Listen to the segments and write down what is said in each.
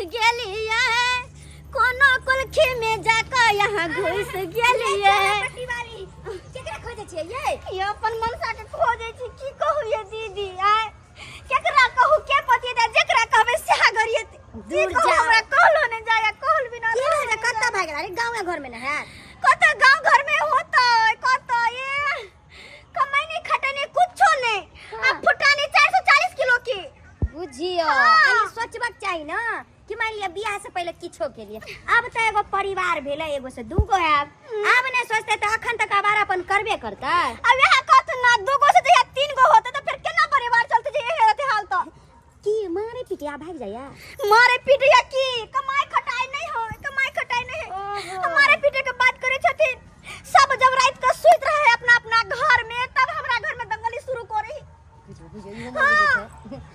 गेलियै, कोनो कोलखी में जाके यहाँ घुस गेलियै। केकरा खोजै छियै ये? ये अपन मनसा के खोजै छी। की कहू ये दीदी, आय केकरा कहू, के पतिएतै? जेकरा कहबै सएह गरिएतै। की दूर कहू, जाओ। हमरा कहलो नहि जाय, कहल बिना की रहलो भेलै? नहि कतऽ जाय। भागि गेल? अरे गाँवे घर में ने है। कतऽ गाँव घर में होतै? कतऽ ये कमाई नहीं, खटाई नहीं, कुछो नहीं। अब फुटानी 440 किलो की। बुझियो। हाँ। ई सोचबाक चाही ना कि मान लिअ बियाह से पहिले किछो के लिए, आब तऽ एगो परिवार भेलै, एगो से दूगो हैब, आब नहि सोचतै तऽ अखन तक आवारापन करबे करतै। अब यहाँ कहत ना, दूगो से जहिया तीन गो होते तो फिर केना परिवार चलते जे एहे रहते हाल तो? की मारे पीटे आ भागि जाइया? मारे पीटे या की, कमाई खटाई नहीं हो, कमाई खटाई नहीं है। ओहो। मारे पीटे के बात करे छथिन। सब जब रात के सुत रहे अपना अपना घर में, तब हमरा घर में दंगली शुरू करे। हाँ।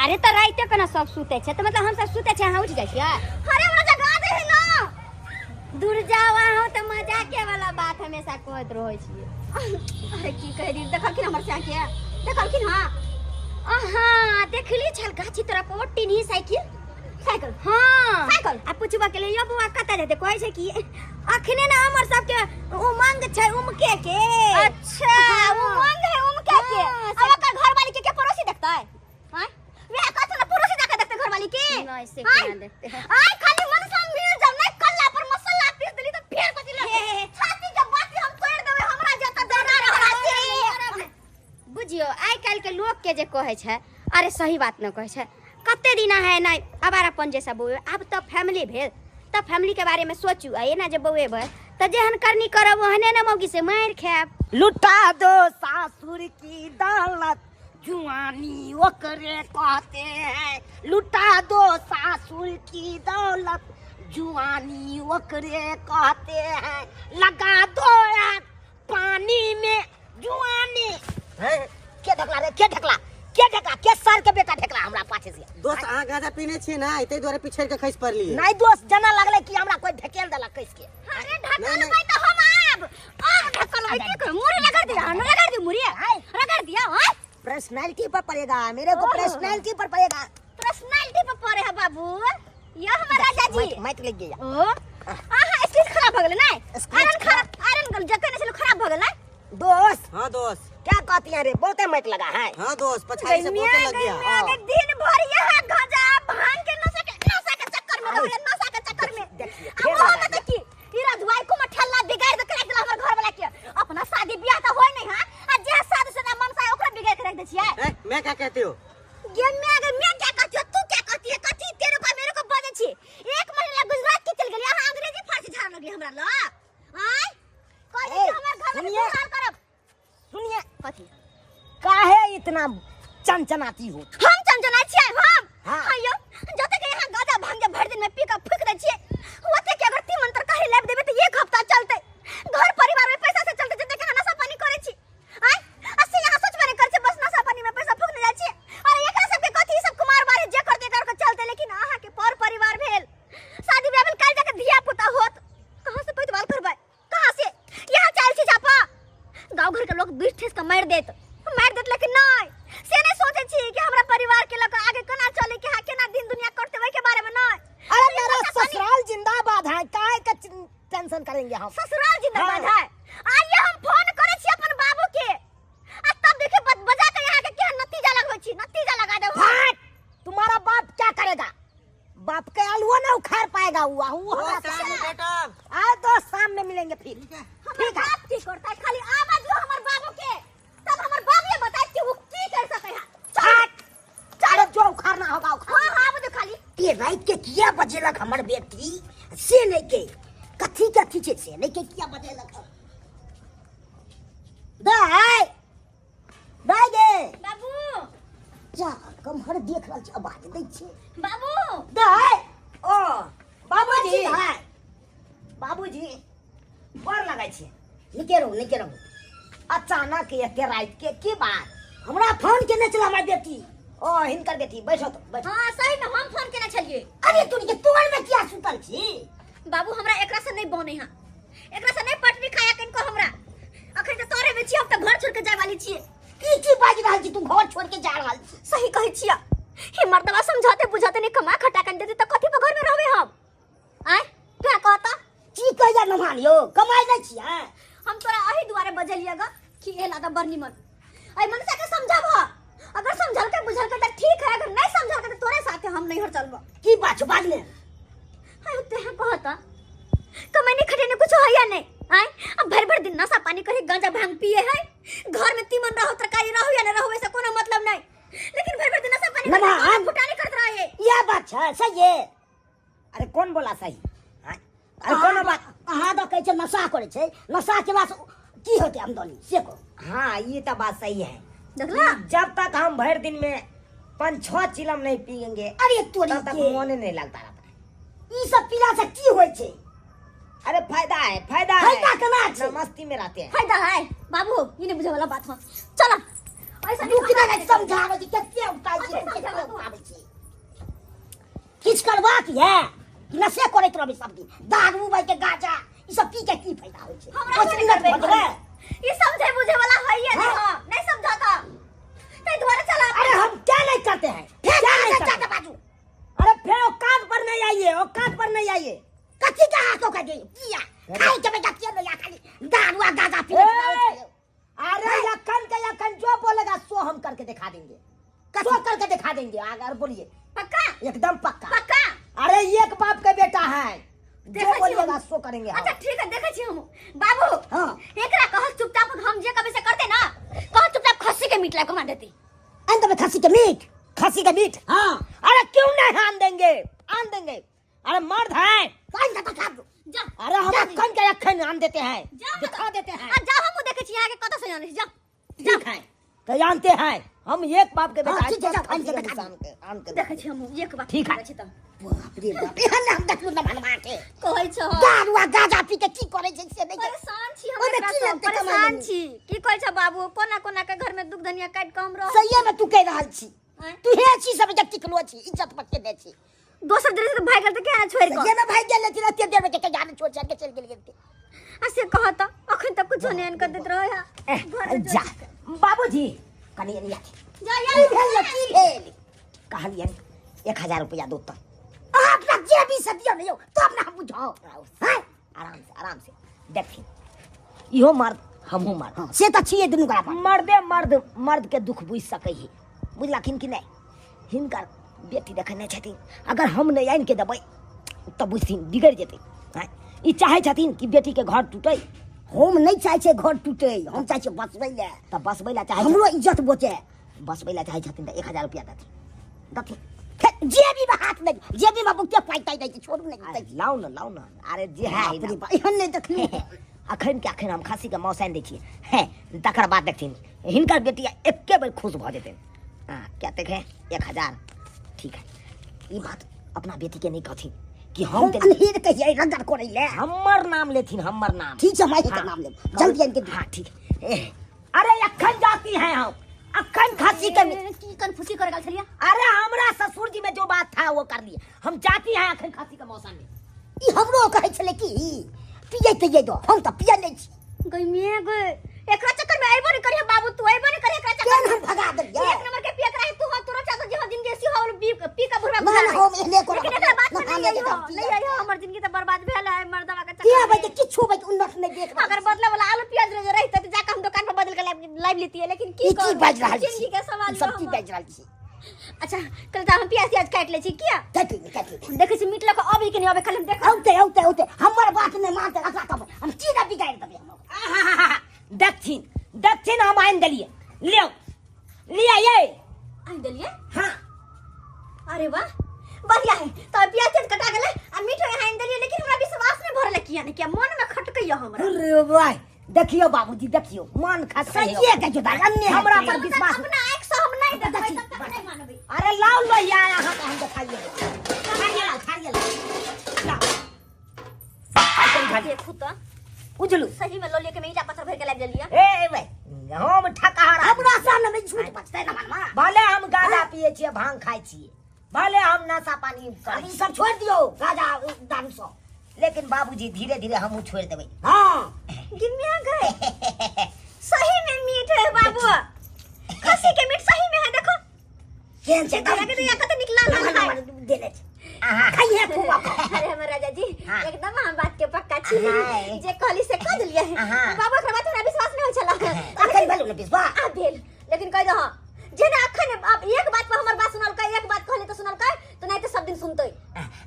अरे तऽ राइते केना सब सुतै छै? तऽ मतलब हम सब सुतै छै, अहाँ उठि जाइ छियै? अरे हमरा जगा दे है ना। दूर जाओ, अहाँ तऽ मजाके वाला बात हमेशा कहैत रहै छियै। अरे की कहे दी, देखलखिन हमर चाचा के? देखलखिन? हाँ। अहाँ देखली छल गाछी तरफ ओ टिनही साइकिल। साइकिल? हाँ। साइकिल? आ पुछबा के लिए, यो बौआ कतऽ जेतै? कहै छै कि अखने ने हमर सबके उमंग छै उमके के। अच्छा। हाँ। उमंग है उमके के। हाँ, अब ओकर घर वाली के पड़ोसी देखतै? हैं, वएह कहत ना, पड़ोसी जाके देखतै घर वाली के? नहीं, से आय। केना देखतै? आय खाली मन से मिल जाओ नहीं, कल्ला पर मसाला पीस देली तो फेर कथी ले छाती के बाती हम तोड़ देबै। हमरा जता डरा रहल छै। बुझियो, आइ काल्हि के लोक के जे कहै छै, अरे सही बात न कहै छै। कते दिन है नहि आवारापन जैसा बौए। आब तऽ फैमिली भेल तऽ फैमिली के बारे में सोचू। आ एना जे बौएबै तऽ जेहन करनी करब ओहने ने मौगी से मारि खायब। लुटा दो सासुर की दौलत, जुआनी ओकरे कहते हैं। लुटा दो सासुर की दौलत, जुआनी ओकरे कहते हैं। लगा दो आग पानी में, जुआनी हे। के ढकला रे? के ढकला? के ढकला? के सर के बेटा ढकला हमरा पाछे से? दोस्त, अहाँ गांजा पीने छियै ने, ताहि दुआरे पिछड़ के खसि पड़लियै। नहीं दोस्त, जना लगले कि हमरा कोई ढकेल देलक कस के। अरे ढकल नहीं। भाई तो हम आब आब ढकल भाई की करू? मुरी रगड़ दिया, हम रगड़ दी, मुरी रगड़ दिया। हां। पर्सनालिटी पर पड़ेगा मेरे को। ओहो। पर्सनालिटी पर पड़ेगा। पर्सनालिटी पर पड़े है बाबू। ये हमर राजा जी। माइक, माइक लग गया। ओ आहा, स्क्रीन खराब भ गेलै नै? स्क्रीन आयरन खराब, आयरन गल जखन छल खराब भ गेलै। दोस्त। हाँ दोस्त। क्या कहती है रे? बहुते माइक लगा है। हाँ दोस्त, पछाड़ी से बहुते लग गया। गई मैं दिन भर यहाँ गांजा भांग के नशा के चक्कर में रहे, नशा के चक्कर में। देखिए, अब फिर वो लगा मत की ई रधुआई को ठेला बिगाड़ दे रख देला हमर घर वाला के। अपना शादी ब्याह त होय नहीं। हां, आ जे शादी से मन से ओकरा बिगाड़ के रख दे छियै। ए, मैं क्या कहती हूँ? गे मैं अगर मैं क्या कहती हूँ, तू क्या कहती है, कथी तेरे को मेरे को बजे छी? एक महीना गुजरात के चल गेली, अहाँ अंग्रेजी फारसी झाड़ लगली हमरा ल। आय कहली ए, कि हमर घर में सुनिए। हाल करब। सुनिए। कथी? काहे इतना चनचनाती हो? हम चनचनाइ छियै हम? हाँ। हाँ यौ, जते के यहाँ गाजा भांग के भरि दिन में पी के फूक दै छियै, ओते के अगर तीमन तरकारी लाबि देबै तऽ एक हफ्ता चलतै। घर परिवार में पैसा से चलतै, जते के अहाँ नशा पानी करै छी। आय आ से यहाँ सोचबे नहि करै छियै, बस नशा पानी में पैसा फूकने जाइ छियै। अरे एकरा सबके कथी, ई सब कुमार बारे जे करतै कर के चलतै, लेकिन अहाँ के पर परिवार भेल, शादी ब्याह भेल, काल्हि जाके धिया पुता होत, कहाँ से पैतवाल करबै, कहाँ से? यहाँ चाल छी झापा गांव घर के लोग 20 ठेस के मार देत, मार देत, लेकिन नहीं, से नहीं सोचे छी कि हमरा परिवार के लोग आगे केना चले के, हां, केना दिन दुनिया कटते, ओहि के बारे में नहीं। अरे मेरा ससुराल जिंदाबाद है, काहे का टेंशन करेंगे हम? ससुराल जिंदाबाद हाँ। है। आइए हम फोन करे छी अपन बाबू के, आ तब देखे बजा के यहाँ के केहन नतीजा लगबै छी, नतीजा लगा देब। भाग, तुम्हारा बाप क्या करेगा? बाप के आलुआ ना उखाड़ पाएगा। हुआ हुआ। दोस्त, शाम में भेटब। आए तो शाम में मिलेंगे फिर। ठीक है। हमर ठीक है। बाप की करता है? खाली आवाज दियो हमर बाबू के, तब हमर बाबू ये बताए कि वो की कर सके है। भाग, अरे जो उखाड़ना होगा उखाड़। हाँ हाँ, आबो खाली। ये रात के किया बजेलक हमर बेटी से नहीं के, कथी कथी छै से नहीं के, किया बजेलक? दाय, दाय गे। बाबू। जा, कमहर देख रहल छी, आवाज दै छै। बाबू। दाय, ओ बाबूजी दाय, बाबूजी, गोर लगै छी। नीके रहू, नीके रहू। अचानक एते राति के की बात? हमरा फोन केने छल हमर बेटी। ओ हिनकर बेटी, बैठो तो, बैठो। हाँ, सही में हम फोन केने छलिए। अरे तू के तोर में किया सुतल छी? बाबू, हमरा एकरा से नहीं बने हां, एकरा से नहीं पटरी खाया किनको। हमरा अखन तऽ तोरे में छी, हम तऽ घर छोड़ के जाय वाली छियै। की की बाजि रहल छी तू, घर छोड़ के जा रहल छी? सही कहै छियै। ही मर्दवा समझाते बुझाते नहीं कमा खटा कर देते तो कथी पर घर में रहबे हम आय तू कहता की कहैया नमान यौ कमाइ नहि छियै हम तोरा अही दुआरे बजलिए ग कि ए लादा बड़ निमन अइ मनुष्य के समझाब अगर समझल के बुझल के त ठीक है अगर नहीं समझल के त तोरे साथे हम नहीं हर चलबो की बात छौ बाजने हाय ते हैं कहता कमाई खटे कुछ है या नहीं आय अब भर भर दिन नशा पानी करे गांजा भांग पिए है घर में तीमन रहो तरकारी रहो या न रहो ऐसा कोनो मतलब नहीं लेकिन भर भर दिन नशा पानी ना, करे हम- फुटानी करत रहे इएह बात छै सही है अरे कौन बोला सही आँय? अरे कोनो बात अहाँ तऽ कहै छै नशा करै छै नशा के बाद की होतै आमदनी से कहू हाँ ये तो बात सही है देखला जब तक हम भर दिन में पाँच छह चिलम नहीं पियेंगे अरे तोरी तब तक के मोने नहीं लगता रहता है। ई सब पीला से की होइ छै अरे फायदा है फायदा है फायदा केना छै? ना मस्ती में रहते हैं फायदा है बाबू ये नहीं बुझे वाला बात हो चलो ऐसा नहीं रुक ना समझाबै छी कते उतारै छी अच्छा, कते समझाबै तू। उतारै छी किछु करबाक यऽ कि नशे करैत रहबै सब दिन दारू बाइ के गाजा ई सब पी के की फायदा होइ छै हमरा ओहिसँ कोन उन्नत करबै भऽ जेबै ये समझे बुझे वाला है ये नहीं हाँ। हाँ नहीं समझाता तै दुआरे चला अरे हम क्या नहीं करते हैं फेर क्या नहीं जाके करते बाजू अरे फिर औकात पर नहीं आइए औकात पर नहीं आइए कथी के हाथ ओका दे किया खाइ के बेटा किया नहीं खाली दारू आ गाजा पी के ए, अरे यखन के यखन जो बोलेगा सो हम करके दिखा देंगे सो करके दिखा देंगे अगर बोलिए पक्का एकदम पक्का पक्का अरे एक बाप का बेटा है जो देखै छी बोलिएगा हम। सो करेंगे हम। अच्छा ठीक है देखै छी हम बाबू हाँ। एकरा कह चुपचाप हम जे कभी से करते ना कह चुपचाप खस्सी के मीट ला कमा देती अंत में खस्सी के मीट खसी का मीट हाँ अरे क्यों नहीं आन देंगे आन देंगे अरे मर्द है पानी का खा दो जा अरे हम अखन के अखन आन देते हैं जा दिखा देते हैं आ जा हम देखे छी यहाँ के कत से जाने जा ठीक है तो जानते हैं हम एक बाप के बेटा हाँ, हैं, ठीक है, जाओ, खसी आन के के दिखा निशान के आन के देखे छी हम एक बात ठीक है। करै छी तऽ बाप रे बाप एहन हम देखलू न मनवा के कहै छह दारू आ गाजा पी के की करै छै से नहि परेशान छी हम ओहिमे एकरा की सँ, लगतै कमाइ परेशान लेने? छी की कहै छ बाबू कोना कोना के घर में दुख धनिया काटि कऽ हम रह सहिए में तू कहि रहल छी आँय? तू हे छी सब जब टिकलो छी इज्जत पर केने छी दोसर देर से भागि गेल तऽ केना छोड़ि कऽ सहिए में भागि गेल लेकिन एते देर में के जाने छोड़ छाड़ के चलि गेल गेल आ से कह तऽ अखन तक कुछो नहि आनि कऽ दैत रहै है घर में जा बाबूजी कनी एनी आके जा की यार भेल की भेल कहलियन 1000 रुपया दो तऽ अहाँ अपना जेबी से दियौ ने यौ तब ने हम बुझाउ हैं? आराम से आराम से देखथिन इहो मर्द हमहूँ मर्द हाँ, से तऽ छियै दुनू गोरा पर मर्दे मर्द मर्द के दुख बुझि सकै है बुझलखिन कि नहि हिनकर बेटी देखै नहि छथिन अगर हम नहि आनि के देबै तऽ बुझथिन बिगड़ि जेतै आँय ई चाहै छथिन कि बेटीके घर टूटै हम नहि चाहै छियै घर टूटै हम चाहै छियै बसबै लए तऽ बसबै लए चाहै हमरो इज्जत बचै बसबै लए चाहै छथिन तऽ 1000 रुपया देथिन देथिन हे, जेबीमे हाथ नहि जेबीमे बहुते पाइ ताइ दै छै छोड़ू नहि अरे लाउ ने लाउ ने अरे जे है बाप रे बाप, एहन नहि देखलहुँ अखन के अखन हम खस्सी के मौस आनि दै छियै हे तकर बाद देखथिन हिनकर बेटी एके बेर खुश भऽ जेतनि हाँ क्या देखे 1000 ठीक है ई बात अपना बेटी के नहीं कहथिन कि हम हम अन्हेर कहियै रगड़ करै लए हमर नाम लेथिन हमर नाम ठीक छै माई के हाँ। नाम लेब जल्दी आनि के दियौ। हाँ ठीक है अरे अखन जाती हैं हम अखन खस्सी के की कन्फ्यूजी करे गेल छलियै अरे हमरा ससुर जी में जो बात था वो कर लिए हम जाती हैं अखन खस्सी के मौसम में ई हमरो कहै छलै कि पियै तैयै दो हम तऽ पियै नहि छी गई में गई एकरा चक्कर में आइबो नहीं करिए बाबू तू आइबो नहीं करिए एकरा चक्कर केहन हम भगा देलियै एक नंबर के पिया कराई तू हो तोरो चाचा जी हो जिंदगी सी हो पी पी का बुढ़वा ना ना हम एहने करब लेकिन एकरा बात में ना, नहीं आई हो हम नहीं आई हो हमर जिंदगी तो बर्बाद भेल है मर्दवा के के चक्कर भाई में किछु भाई उन्नत नहीं देख अगर बदले वाला आलू प्याज रोज रहते तो जाके हम दुकान पर बदल के लाइव लेती है लेकिन की ई की बाजि रहल छी जिंदगी के सवाल ई सब की बाजि रहल छी अच्छा कल तो हम प्याज त्याज काट ले छी किया काटि ले काटि ले देखै छी मीट लऽ कऽ अबै कि नहि अबै खाली हम देखब औते औते औते हमर बात नहि मानते रखा तब हम चीज बिगाड़ि देबै हम आहाहाहा, देखथिन देखथिन हम आनि देलियै लियौ लिया ये आनि देलियै हाँ अरे वाह बढ़िया है तो प्याज त्याज कटा गेलै आ मीट यहाँ आनि देलियै लेकिन हमरा विश्वास नहि भरलै किया नहि किया मन में खटकैया हमरा अरे भाई देखियो बाबूजी देखियो मन खस सहिए कहै छौ दाइ अन्य हमरा पर जब तक विश्वास अपना आँखि से हम नहि देखबै तब तक नहि मानबै अरे लाओ लो यार यहाँ के हम देखाइए थारिए लाओ थारिए लाओ लाओ आइटम खा देखू तऽ उजलू सही में लोलिया के में ईटा पत्थर भर के लाबि देलियै ए भाई हम ठकहारा हमरा सामने में झूठ बजतै ना मनवा भले हम गांजा पिए छियै भांग खाइ छियै भले हम नशा पानी करै ई सब छोड़ दियौ गाजा दारू सब लेकिन बाबूजी धीरे धीरे हमहूँ छोड़ि देबै हाँ गिमिया गए सही में मीट है बाबू खसी के मीट सही में है देखो के केहन छै एकदम लगे तो कते निकला लाल है देले छै खाइए खूब अपन। अरे हमर राजा जी हाँ। एकदम हम बात के पक्का छी हाँ। जे कहली से कह देलिए हाँ। बाबा के बात हमरा विश्वास नहीं होय छला अखन भेलौ ने विश्वास आ भेल लेकिन कह दो जे ना अखन अब एक बात पर हमर बात सुनल का एक बात कहली तो सुनल का तो नहीं तो सब दिन सुनतै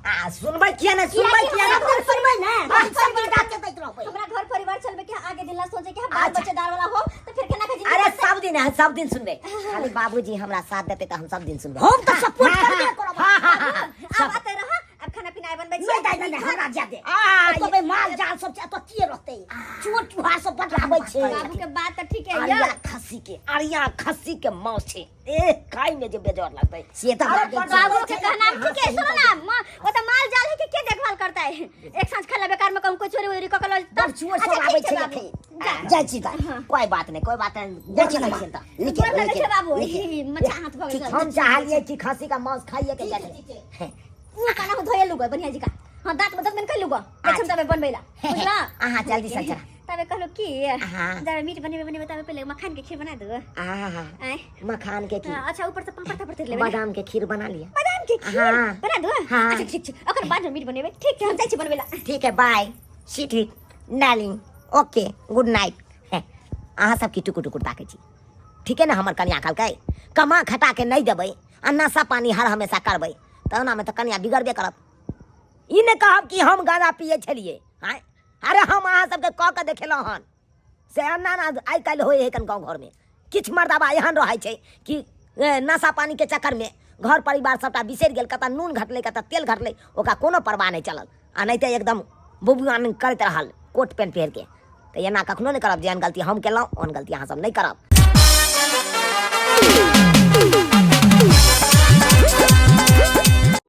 आ सुनबै किया ने सुनबै किया किया ने कि हमरा सुनबै ने घर सब दिन रात के दैत रहबै हमरा घर परिवार चलबे के आगे दिन ला सोचे के हम बाल अच्छा। बच्चेदार वाला हो तो फिर केना के जिंदगी अरे कटतै? सब दिन है सब दिन सुनबै खाली बाबूजी हमरा साथ देते तऽ हम सब दिन सुनबै हम तऽ सपोर्ट करबे करब हाँ, हाँ, हाँ, अब आते रह अब खाना पीना बनबै छी नहि दाइ नहि नहि, हमरा जा दे आ, ओतऽ बे माल जाल सब छै एतऽ के रहतै चोर चुहार सब बड आबै छै बाबू के बात तो ठीक है अरिया यार खस्सी के अरिया खस्सी के मांस छै ए खाइ में जे बेजोर लगतै से तऽ अरे बात छै। बाबू के कहना ठीक है सुनो ना माँ वो तो माल जाल है कि के देखभाल करता है एक सांझ खाला बेकार में कहूँ कोई चोरी वोरी ककल बड़ चोर सब आबै छै एखन। जाइ छी तऽ कोई बात नहीं कोई बात नहीं जाइ छी तऽ नीके गोर लगै नीके छै बाबू नीके। मच्छा हाथ भऽ ठीक गेल हम चाहलियै कि खस्सी का मांस खाइए के जाइ उ काना हो धोए लुगो बढ़िया जी का हां दांत में दतमन कर लुगो अच्छा तबे बनबैला बुझला अहाँ जल्दी से चला तबे कहलो की हाँ। जब मीट बनेबे बनेबे तबे पहले मखान के खीर बना दो आहा आय मखान के खीर हाँ, अच्छा ऊपर से पापड़ तापड़ तर लेबे बादाम के खीर बना लिया बादाम के खीर हाँ। बना दो हाँ। अच्छा ठीक छै ओकर बाद में मीट बनेबे ठीक छै हम जाइ छी बनबैला ठीक है बाय सी ठीक डार्लिंग ओके गुड नाइट अहाँ सब की टुकुर टुकुर ताकै छी ठीके ने हमर कनिया कहलकै कमा खटा के नहि देबै आ नशा पानी हर हमेशा करबै तऽ ओनामे तऽ कनिया बिगड़बे करत ई नहि कहब कि हम गाँजा पियै छलियै आँय अरे हम अहाँ सबके कऽ के देखेलहुँ हन से एना ना आइ काल्हि होइ है कन गाँव घरमे किछु मर्दाबा एहन रहै छै कि नशा पानीके चक्करमे घर परिवार सबटा बिसरि गेल कतऽ नून घटलै कतऽ तेल घटलै ओकरा कोनो परवाह नहि चलल आ नहि तऽ एकदम बुबुआन करैत रहल कोट पेंट पहिरके तऽ एना कखनो नहि करब जेहन गलती हम केलहुँ ओहन गलती अहाँ सब नहि करब।